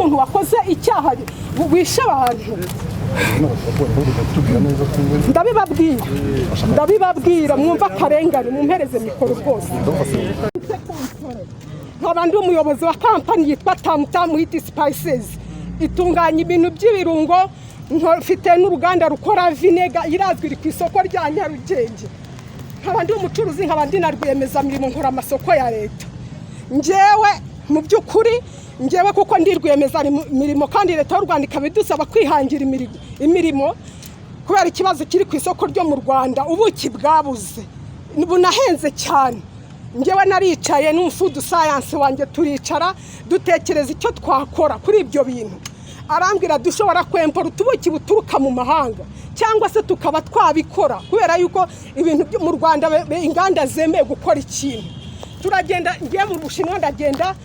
nk'umuntu wakoze icyaha wishe abantu. Ndabibabwira, ndabibabwira, mwumva akarengane, mumpereze mikoro rwose. Nkaba ndi umuyobozi wa kampani yitwa Tamutamu Hit Spices, itunganya ibintu by'ibirungo. Mfite n'uruganda rukora vinegar, irazwi, iri ku isoko rya Nyarugenge. Nkaba ndi umucuruzi, nkaba ndi na rwiyemezamirimo, nkora amasoko ya leta. Njyewe mu by'ukuri, njyewe kuko ndi rwiyemezamirimo kandi leta y'u Rwanda ikaba idusaba kwihangira imirimo kubera ikibazo kiri ku isoko ryo mu Rwanda, ubuki bwabuze, bunahenze cyane. Njyewe naricaye n'umu food science wanjye, turicara dutekereza icyo twakora kuri ibyo bintu. Arambwira, dushobora kwempora utubuki buturuka mu mahanga cyangwa se tukaba twabikora, kubera yuko ibintu byo mu Rwanda inganda zemeye gukora ikintu. Turagenda, ngiye mu Bushinwa, ndagenda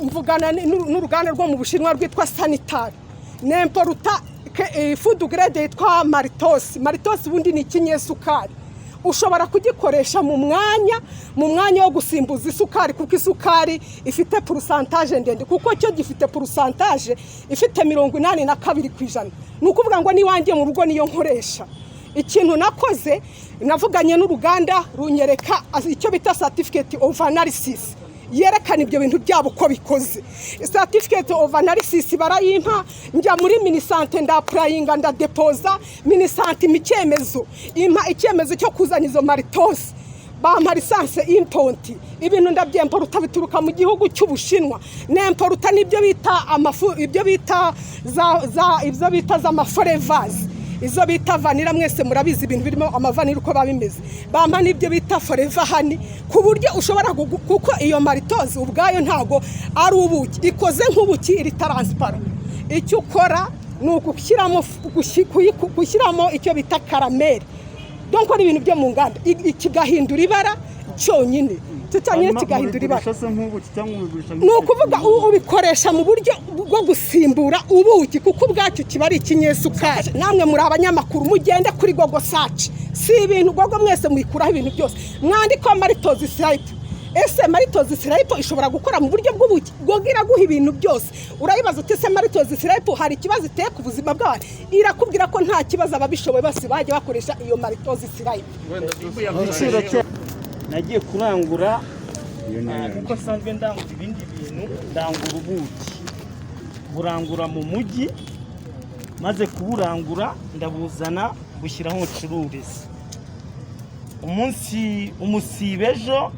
mvugana n'uruganda rwo mu Bushinwa rwitwa Sanitary, nemporuta food grade yitwa maltose. Maltose ubundi ni ikinyesukari, ushobora kugikoresha mu mwanya wo gusimbuza isukari, kuko isukari ifite pourcentage ndende, kuko cyo gifite pourcentage ifite 82%. Ni ukuvuga ngo n'iwanjye mu rugo niyo nkoresha. Ikintu nakoze, navuganye n'uruganda, runyereka icyo bita certificate of analysis yerekana ibyo bintu byabo uko bikoze. Certificate of analysis barayimpa, njya muri MINISANTE, ndapplyinga, ndadepoza. MINISANTE impa icyemezo, impa icyemezo cyo kuzana izo maltose, bampa licence import. Ibintu ndabyemporuta, bituruka mu gihugu cy'Ubushinwa. Nemporuta n'ibyo bita amafu, ibyo bita za ibyo bita z'ama flavors, izo bita vanilla. Mwese murabizi ibintu birimo ama vanilla uko biba bimeze. Bampa n'ibyo bita forever honey, ku buryo ushobora kuko iyo maltose ubwayo ntago ari ubuki, ikoze nk'ubuki, iri transparent. Icyo ukora ni ugushyiramo gushyiramo icyo bita caramel, donc ni ibintu byo mu nganda, kigahindura ibara cyonyine, icyo cyonyine kigahindura ibara. Mubigurisha se nk'ubuki cyangwa mubigurisha Ni ukuvuga ubikoresha mu buryo bwo gusimbura ubuki, kuko ubwacyo kiba ari ikinyesukari. Namwe muri abanyamakuru, mugende kuri Google search, si ibintu Google mwese muyikuraho ibintu byose. Mwandiko maltose syrup. Ese maltose syrup ishobora gukora mu buryo bw'ubuki? Google iraguha ibintu byose. Urayibaza uti: "Ese maltose syrup hari ikibazo iteye ku buzima bw'abantu?" Irakubwira ko nta kibazo, ababishoboye bose bajya bakoresha iyo maltose syrup. Igiciro cye nagiye kurangura kuko nsanzwe ndangura ibindi bintu, ndangura ubuki, burangura mu mujyi. Maze kuburangura ndabuzana, bushyiraho ncururiza. Umunsi umusibe ejo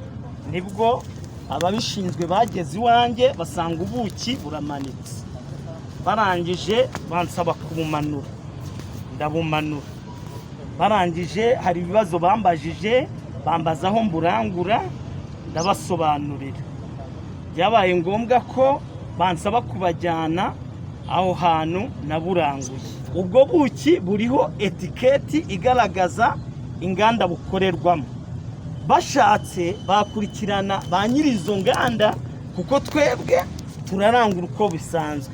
nibwo ababishinzwe bageze iwanjye, basanga ubuki buramanitse. Barangije bansaba kubumanura, ndabumanura. Barangije hari ibibazo bambajije, bambaza aho mburangura, ndabasobanurira. Byabaye ngombwa ko bansaba kubajyana aho hantu naburanguye. Ubwo buki buriho etiketi igaragaza inganda bukorerwamo. Bashatse bakurikirana ba nyiri izo nganda, kuko twebwe turarangura uko bisanzwe.